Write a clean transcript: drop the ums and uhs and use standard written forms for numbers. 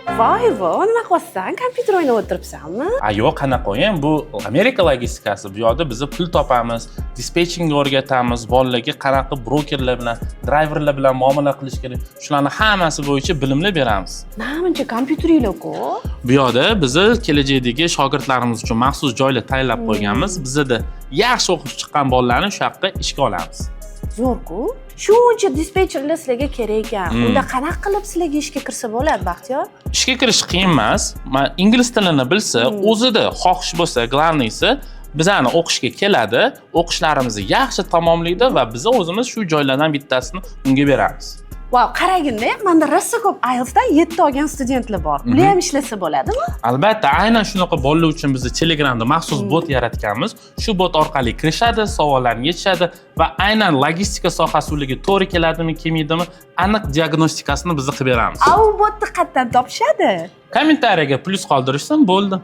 Voy vo, nima qilyapsan? Kompyuter o'ynab o'tiribsanmi? A yo'q, qanaqa o'yin? Bu Amerika logistikasi. Bu yoqda biz pul topamiz, dispetchingni o'rgatamiz, bolalarga qanaqa brokerlar bilan, driverlar bilan muomala qilish kerak. Shularni hammasi bo'yicha bilimlar beramiz. Namuncha kompyuteringlar ko'p. Bu yoqda bizni kelajakdagi shogirdlarimiz uchun maxsus joylar tayyorlab qo'yganmiz. Bizada yaxshi o'qib chiqqan bolalarni shu yoqda ishga olamiz. Zo'r-ku. Shuncha dispetcherlar sizlarga kerak ekan. Unda qanaqa qilib sizlarga ishga kirsa bo'ladi, Baxtiyor? Ishga kirish qiyin emas. Man ingliz tilini bilsa, o'zida xohish bo'lsa, главный si bizani o'qishga keladi, o'qishlarimizni yaxshi tamomlaydi va biz o'zimiz shu joylardan bittasini unga beramiz. Vau, qaraginda, manda rosa ko'p IELTSdan 7 olgan studentlar bor. Ular ham ishlasa bo'ladimi? Albatta, aynan shunaqa bolalar uchun biz Telegramda maxsus bot yaratganmiz. Shu bot orqali kirishadi, savollarni yechishadi va aynan logistika sohasi ularga to'g'ri keladimi, kelmaydimi, aniq diagnostikasini biz qilib beramiz. A u botni qayerdan topishadi? Kommentariyaga plyus qoldirishsin, bo'ldi.